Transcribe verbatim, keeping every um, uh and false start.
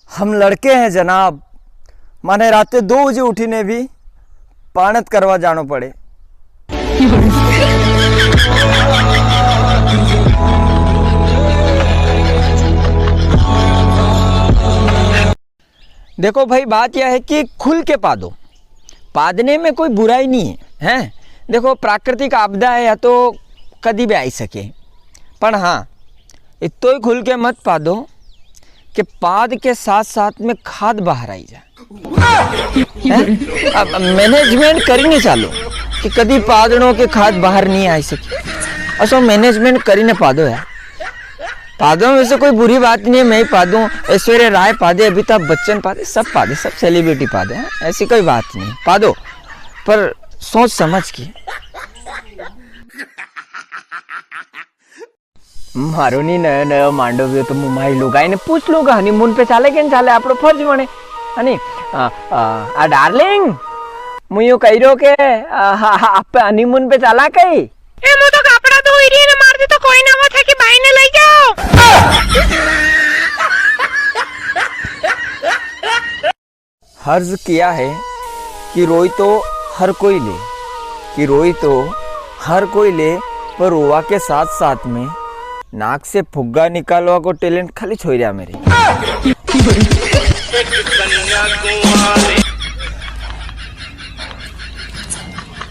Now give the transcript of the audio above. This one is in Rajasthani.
हम लड़के हैं जनाब, माने राते दो बजे उठीने भी पाणत करवा जानो पड़े। देखो भाई, बात यह है कि खुल के पादो, पादने में कोई बुराई नहीं है, हैं? देखो, प्राकृतिक आपदा है या तो कदी भी आई सके, पण हाँ, इत्तो ही खुल के मत पादो कि पाद के साथ साथ में खाद बाहर आई जा। हैं? अब मैनेजमेंट करीने चालो कि कदी पादणो के खाद बाहर नहीं आई सके, असो मैनेजमेंट करीने पादो यार। पादो में से कोई बुरी बात नहीं है, मैं ही पादूं, ऐश्वर्या राय पादे, अमिताभ बच्चन पादे, सब पादे, सब सेलिब्रिटी पादे, हैं? ऐसी कोई बात नहीं, पादो, पर सोच समझ की। मारो नी नयो नयो मांडो व्यो तो मु मारी लुगाई ने पूछ लूंगा, हनीमून पे चाले के नी चाले, आपणो फर्ज बने। हनी, आ, आ, आ, डार्लिंग, मु यूं कही रहो के, आ, हा, हा, आप हनीमून पे चाला कई? ए, मु तो कपड़ा धोई रही ने, मारती तो कोई ना, वो था कि बाई ने ले जाओ। हर्ज किया है कि रोई तो हर कोई ले, कि रोई तो हर कोई ले, पर रोवा के साथ साथ में नाक से फुग्गा निकालवा को टैलेंट खाली छोई रहा मेरे।